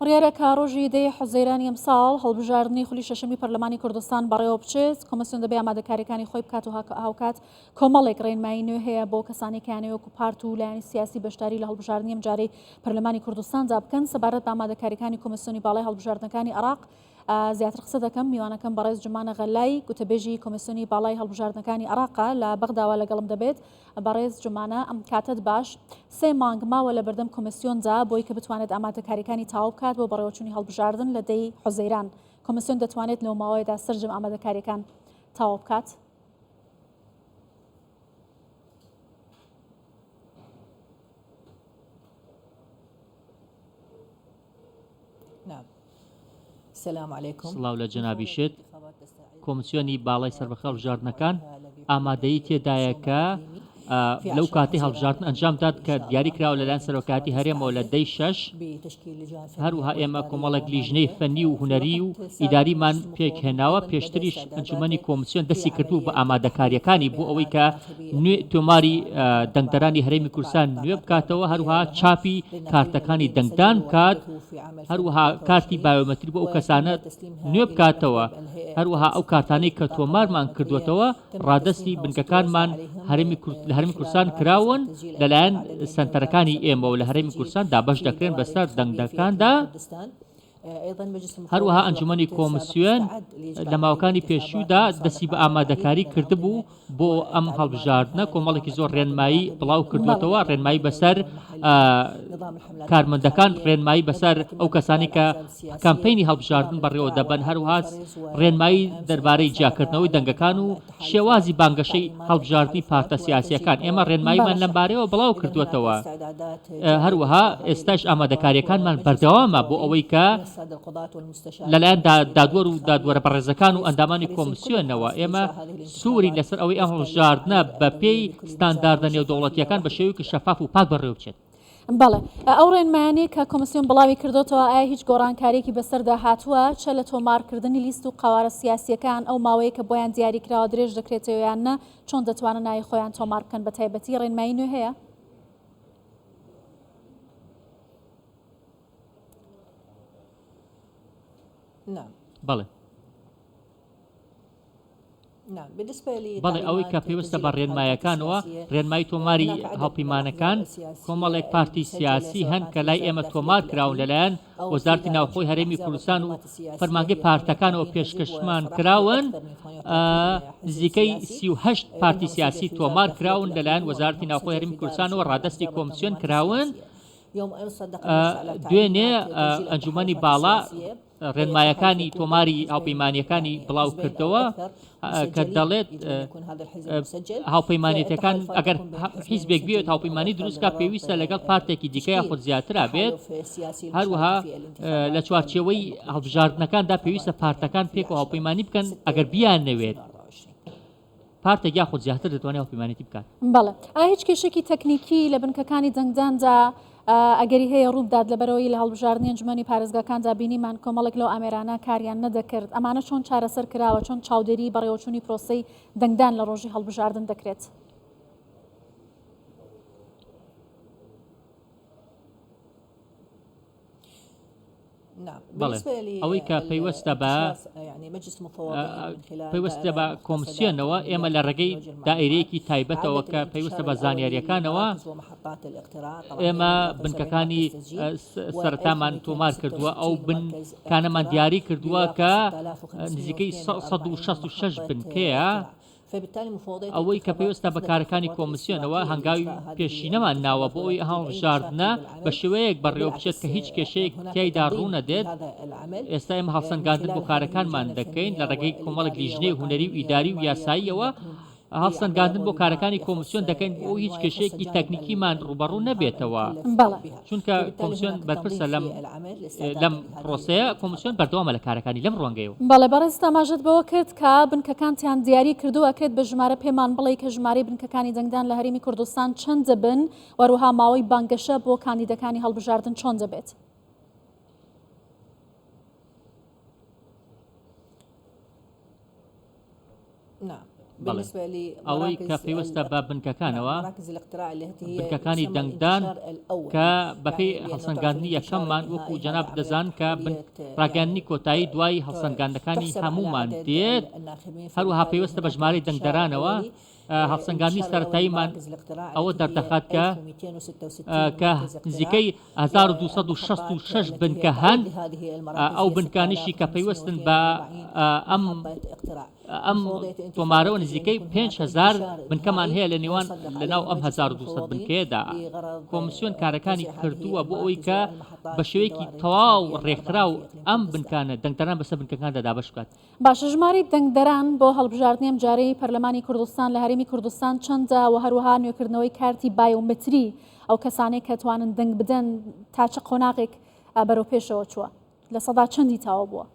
بڕیارە کە ڕۆژی دەی حوزەیرانی ئەمساڵ هەڵبژاردنی خولی شەشەمی پەرلەمانی کوردستان بەڕێوە بچێت، کۆمسیۆن دەبێ ئامادەکارییەکانی خۆی بکات و هاوکات کۆمەڵێک ڕێنمایی نوێ هەیە بۆ کەسانی کە یانەوێ وەکو پارت و لایەنی سیاسی بەشداری لە هەڵبژاردنی ئەمجارەی پەرلەمانی کوردستاندا بکەن. سەبارەت بە ئامادەکارییەکانی کۆمسیۆنی باڵای هەڵبژاردنەکانی عێراق زیاتر قسە دەکەم. میوانەکەم بەڕێز جومانە غەلای، گوتەبێژی کۆمسیۆنی باڵای هەڵبژاردنەکانی عێراقە لە بەغداوە لەگەڵم دەبێت. بەڕێز جومانە ئەم کاتەت باش. سێ مانگ ماوە لە بەردەم کۆمسیۆندا بۆی کە بتوانێت ئامادەکاریەکانی تەواو بکات بۆ بەڕێوەچوونی هەڵبژاردن لە دەی حوزەیران. کۆمسیۆن دەتوانێت لەو ماوەیەدا سەرجەم ئامادەکاریەکان تەواو بکات؟ سڵاو لە جەنابیشت. کۆمسیۆنی باڵای سەربەخۆی هەڵبژاردنەکان ئامادەیی تێدایە کە لەو کاتەی هەڵبژاردن ئەنجام دات کە دیاری کراوە لەلایەن سەرۆکایەتی هەرێمەوە لە دەی شەش، هەروەها ئێمە کۆمەڵێک لیژنەی فەنی و هونەری و ئیداریمان پێکهێناوە، پێشتریش ئەنجومەنی کۆمسیۆن دەستی کردبوو بە ئامادەکارییەکانی بۆ ئەوەی کە نوێ تۆماری دەنگدەرانی هەرێمی کوردستان نوێ بکاتەوە، هەروەها چاپی کارتەکانی دەنگدان بکات، هەروەها کارتی بایۆمەتری بۆ ئەو کەسانە نوێ بکاتەوە، هەروەها ئەو کارتانەی کە تۆمارمان کردووەتەوە ڕادەستی بنکەکانمان لە هەرێمی کوردستان کراون لەلایەن سەنتەرەکانی ئێمەوە لە هەرێمی کوردستان دابەش دەکرێن بەسەر دەنگدەکاندا. هەروەها ئەنجومەنی کۆمسیۆن لە ماوەکانی پێشوودا دەستی بە ئامادەکاری کردبوو بۆ ئەم هەڵبژاردنە، کۆمەڵێکی زۆر ڕێنمایی بڵاو کردووەتەوە، ڕێنمایی بەسەر کارمەندەکان، ڕێنمایی بەسەر ئەو کەسانی کە کەمپەینی هەڵبژاردن بەڕێوە دەبەن، هەروەها ڕێنمایی دەربارەی جیاکردنەوەی دەنگەکان و شێوازی بانگەشەی هەڵبژاردنی پارتە سیاسییەکان، ئێمە ڕێنماییمان لەمبارەیەوە بڵاو کردووەتەوە. هەروەها ئێستاش ئامادەکارییەکانمان بەردەوامە بۆ ئەوەی کە لەلایەن دادوەر و دادوەرە بەڕێزەکان و ئەندامانی کۆمسیۆنەوە ئێمە سوورین لەسەر ئەوەی ئەم هەڵبژاردنە بەپێی ستانداردە نێودەوڵەتییەکان بە شێوەیەکی شەفاف و پاک بەڕێوەبچێت. بەڵێ ئەو ڕێنمایانەی کە کۆمسیۆن بڵاوی کردۆتەوە ئایا هیچ گۆڕانکاریەکی بەسەردا هاتووە چە لە تۆمارکردنی لیست و قەوارە سیاسیەکان ئەو ماوەیە کە بۆیان دیاری کراوە درێژ دەکرێتەوە یان نا چۆن دەتوانن ناوی خۆیان تۆمار بکەن بە تایبەتی ڕێنمایی نوێ هەیە؟ بەڵێ. بەڵێ ئەوەی کە پەیوەستە بە ڕێنمایەکانەوە، ڕێنمایی تۆماری هاوپەیمانەکان، کۆمەڵێک پارتی سیاسی هەن کە لای ئێمە تۆمار کراون لەلایەن وەزارەتی ناوخۆی هەرێمی کوردستان و فەرمانگەی پارتەکانەوە پێشکەشمان کراون، نزیکەی 38 پارتی سیاسی تۆمار کراون لەلایەن وەزارەتی ناوخۆی هەرێمی کوردستانەوە ڕادەستی کۆمسیۆن کراون، دوێنێ ئەنجومەنی باڵا ڕێنمایەکانی تۆماری هاوپەیمانییەکانی بڵاوکردەوە کە دەڵێت هاوپەیمانێتەکان ئەگەر حیزبێک بێت هاوپەیمانی دروستکە پێویستە لەگەڵ پارتێکی دیکە یاخود زیاترا بێت هەروەها لە چوارچێوەی هەڵبژاردنەکاندا پێویستە پارتەکان پێک و هاوپەیمانی بکەن ئەگەر بیانەوێت پارتێک یاخود زیاتر دەتوانێت هاوپەیمانێتی بکات. بەڵێ. ئایا هیچ کێشەکی تەکنیکی لە بنکەکانی دەنگداندا ئەگەری هەیە ڕووبدات لەبەرئەوەی لە هەڵبژاردنی ئەنجومەنی پارێزگاکاندا بینیمان کۆمەڵێک لەو ئامێرانە کاریان نەدەکرد ئەمانە چۆن چارەسەر کراوە چۆن چاودێری بەڕێوەچوونی پرۆسەی دەنگدان لە ڕۆژی هەڵبژاردن دەکرێت؟ بەڵێ ئەوەی کە پەیوەستە بە پەیوەستە بە کۆمسیۆنەوە ئێمە لە ڕێگەی دائیرەیەکی تایبەتەوە کە پەیوەستە بە زانیاریەکانەوە ئێمە بنکەکانی سەرەتامان تۆمار کردووە ئەو بنکانەمان دیاری کردووە کە نزیکەی 166 بنکەیە ئەوەی کە پەیوەستە بە کارەکانی کۆمسیۆنەوە، هەنگاوی پێشینەمان ناوە بۆ ئەوەی ئه هەڵبژاردنە بە شێوەیەک بەڕێوەبچێت کە هیچ کێشەیەک تیایدا ڕوونەدێت، ئێستا ئێمە هەڵسەنگاندن بۆ کارەکانمان دەکەین لە ڕێگەی کۆمەڵێک لیژنەی هونەری و ئیداری و یاساییەوە هەڵسەنگاندن بۆ کارەکانی کۆمسیۆن دەکەین بۆ ئەوەی هیچ کێشەیەکی تەکنیکیمان ڕووبەڕوو نەبێتەوە، چونکە کۆمسیۆن بەرپرسە لەم لەم پرۆسەیە، کۆمسیۆن بەردەوامە لە کارەکانی لەم ڕوانگەیەوە. بەڵێ بەڕێزت ئاماژەت بەوە کرد کە بنکەکانتیان دیاری کردووە، ئەکرێت بە ژمارە پێمان بڵێی کە ژمارەی بنکەکانی دەنگدان لە هەرێمی کوردستان چەند دەبن و هەروەها ماوەی بانگەشە بۆ کاندیدەکانی هەڵبژاردن چۆن دەبێت؟ بەڵێ ئەوەی کە پەیوەستە بە بنکەکانەوە، بنکەکانی دەنگدان کە بەپێی هەڵسەنگاندنی یەکەممان وەکو جەنابت دەزانن کە ڕاگەیاندنی کۆتایی دوای هەڵسەنگاندنەکانی هەموومان دێت، هەروەها پەیوەستە بە ژمارەی دەنگدەرانەوە، هەڵسەنگاندنی سەرەتاییمان ئەوە دەردەخات کە کە نزیکەی 1266 بنکە هەن، ئەو بنکانەشی کە پەیوەستن بە ئەم ئەم تۆمارەوە نزیکەی 5000 بنکەمان هەیە لە نێوان لەناو ئەم 1200 بنکەیەدا. کۆمسیۆن کارەکانی کردووە بۆ ئەوەی کە بە شێوەیەکی تەواو ڕێکخراو ئەم بنکانە دەنگدەران بەسەر بنکەکاندا دابەش بکات. باشە ژمارەی دەنگدەران بۆ هەڵبژاردنی ئەمجارەی پەرلەمانی کوردستان لە هەرێمی کوردستان چەندە و هەروەها نوێکردنەوەی کارتی بایۆمەتری ئەو کەسانەی کە توانن دەنگ بدەن تا چ قۆناغێک بەرەو پێشەوە چووە لە سەدا چەندی تەواو بووە؟